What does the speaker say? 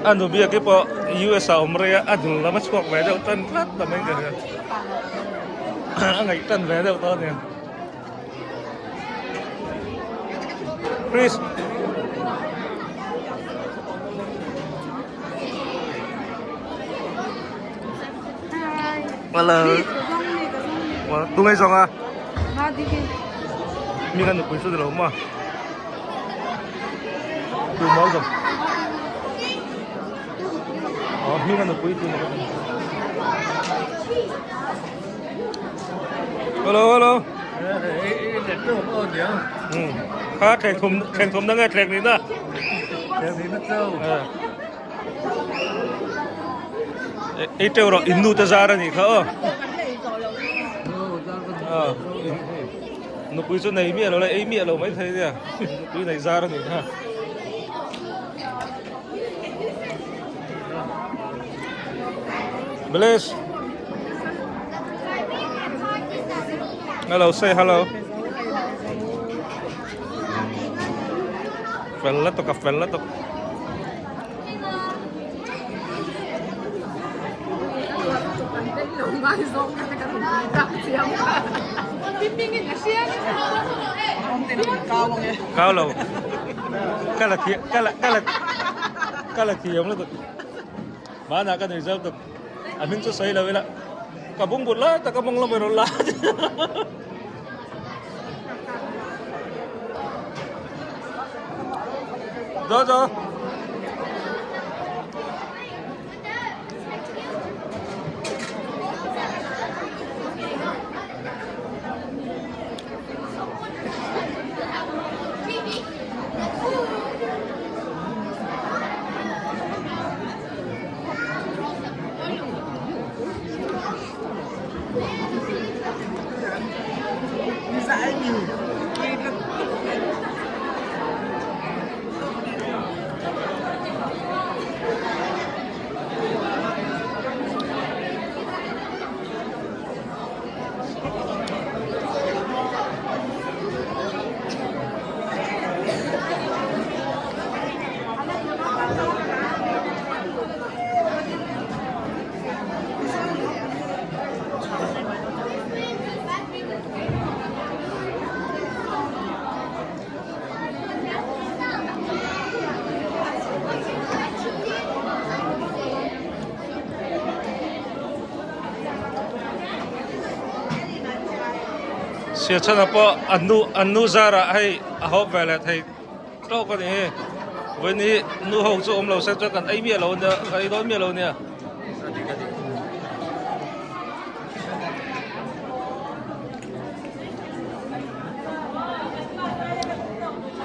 A nu biak hi pawh US ah awm rei a, a dul lam a chhuak ve deuh tan tlat ta mai ka hria. A ngaih tan ve deuh tawh a nia. Chris. Hello. Tu ngai zawng a? Mi kan nupui chu nilo maw? Tu maw zawng? Aw mi kan nupui tu maw? Hello hello. Kha thleng thum thleng thum na nge thleng ni na? Thleng ni na chau. Ei teuh rawh in nu te zar a nih kha aw. Nupui chu nei miah lo la ei miah lo mai thei nia nupui nei zar a nih kha. Bliss. Hello say hello. Fel la tuk a fel la tuk. Kau lo. Ka la thiam ka la ka la ka la thiam lutuk. Hmanah ka nui zau tuk. A hming chu sawi lo ila. Ka bungbut lai tak a mawng lamah rawn la. Jojo. Siachhana pawh an nu an nu zarah hei a hawp ve leh thei tawk a ni hi vawiin hi nu ho chu awm lo se chuan kan ei miah lo nia kan ei dawn miah lo nia.